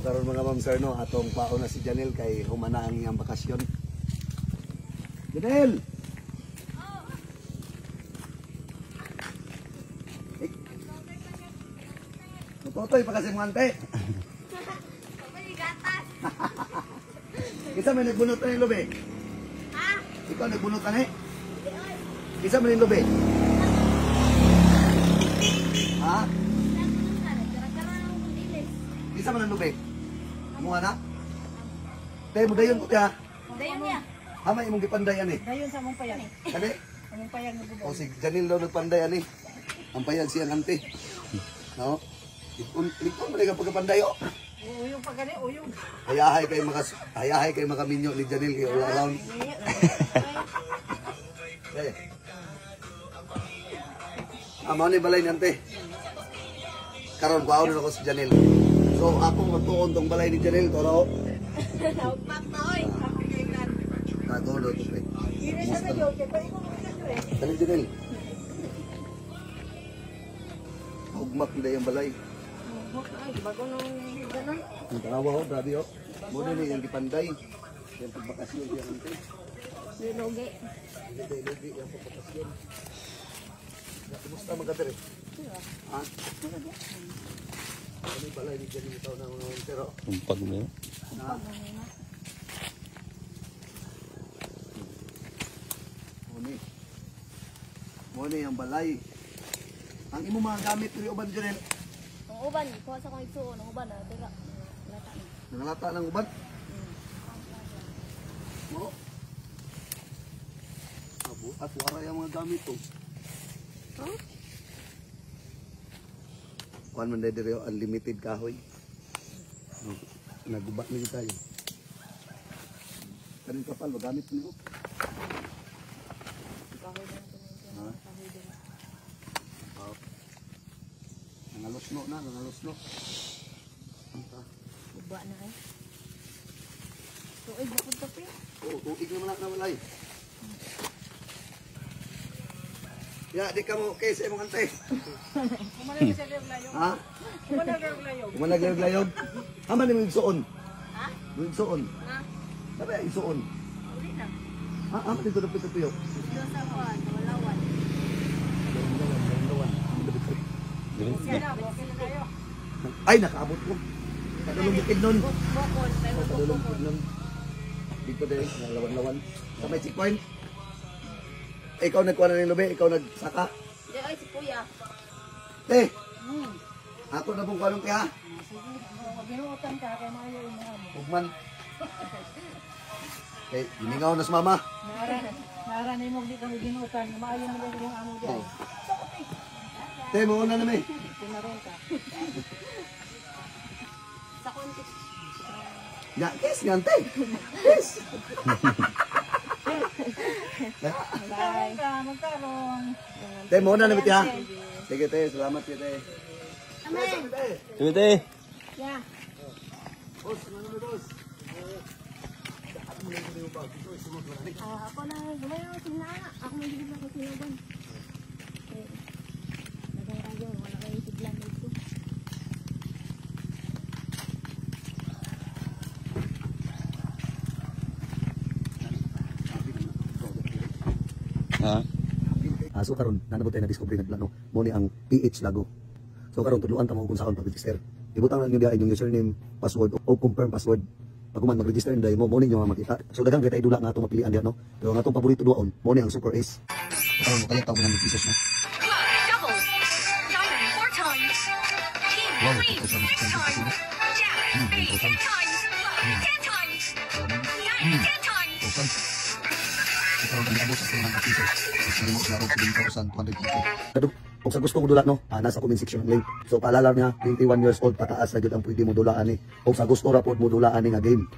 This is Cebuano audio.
karon mga ma'am sir no, atong paon na si Janelle kay humana ang iyang bakasyon. Janelle! Eh. Mutotoy pa kasi mga ante. Kinsa may nagbunot ani lubi? Ha? Ikaw nagbunot ani? Kinsa man yung lubi? Ha? Kinsa man ang lubi? Muha na? Te, mo dayon ko te ha. Dayon niya. Hama imong gipanday ani. Dayon sa among payag. Kani? Among payag nga gubo. O si Janelle daw nagpanday ani. Ang payag siyang ante. No? Likon, likon man ka pagkapanday oh. Uyong pa gani, uyong. Hayahay kay makaminyo ni Janelle kay all around. Eh. Amo ni balay ni ante. Karon kuhaon na ako si Janelle. So ako magtuon tong balay ni Janelle toro. Pak na oy. Katulo to pre. Ire siya na yun, kay paingon mo siya pre. Dali Janelle. Hugmak na yung balay. Ay, bago nung ganon. Ang tanawa ho, grabe ho. Muna ni yung gipanday. Yung pagbakasyon siya ante. Lugi. Hindi tayo lugi yung pagbakasyon. Kumusta mga kadere? Ha? Ano yung balay ni Janine ikaw na mga pero? Umpag mo yun. Na? Muni. Muni ang balay. Ang imong mga gamit diri uban Janine. Ang uban, kuha sa kong igsuon, ang uban na tira. Lata na. Nangalata ng uban. Mo. Abo, at wala yung mga gamit to. Huh? Kuan man diri oh, unlimited kahoy. No, naguba na gyud tayo. Kanin kapal magamit niyo. Kahoy din ito. Ha? Kahoy din. Oh. Nangalusno na, nangalusno. Ah, Uba na eh. Tuig na punta pre. Oo, tuig naman na walay. Ya, di ka mo okay sa imong ante. Kumanag siya layog layog. Ha? Kumanag layog layog. Kumanag layog layog. Hama ni mo igsuon. Ha? Mo igsuon. Na? Sabi igsuon. Uli na. Ha, hama dito dapit tuyo. Dito sa kuan, walawan. Lawan, Dili. Okay na, okay na tayo. Ay, nakaabot ko. Kadulong bukid nun. Bukol, may Oh, kadulong bukol. bukid nun. Dito din, lawan-lawan. Sa may checkpoint. Ikaw nagkuha na ng lubi, ikaw nagsaka. Di ay si kuya. Te, ako na pong kuha te ha. Sige, maginuotan ka kay maayo imong amo. Ugman. Okay, giningaw na sa mama. Naara, naara nimo di ka ginuotan, maayo mo lang imong amo diyan. Oh. Te, mauna na may. Tinaron ka. Sa konti. Ya, kiss nga, te. Kiss. Magkaroon ka, magkaroon. Te, mauna na mi, te ha. Sige, te, salamat te. Amen. Te, Sige, te. Yeah. boss, ano na boss? Ako mo lang yung bag. Ito, sunod na ni. Ah, ako na gumayo sina. Ako may gigit ako sinuban. Eh. Dagang kayo, wala kayo siglan dito. Ha? So karon nanabot tayo na discovery na plano mo ni ang PH Lago. So karon tudluan ta mo kung saan pag-register. Ibutang lang ninyo diha inyong username, password o confirm password. Pag human mag-register na mo, mo ninyo nga makita. So daghang kita idula nga atong mapilian diha no. Pero ang atong paborito duwaon, mo ni ang Super Ace. Karon mo kalit tawag ng pesos no. Double. Diamond four times. King Wow, three 2,600 six times. pesos. Jack three 1,000. eight times. 10 times. Nine 10 times. 2,000. Ikaw ang niabot sa 200 pesos. Mas mo siya og 7,250. Kung sa gusto mo dula no, nasa comment section ang link. So paalala niya, 21 years old pataas na gyud ang pwede mo dulaan ni. Kung sa gusto ra pod mo dulaan ni nga game.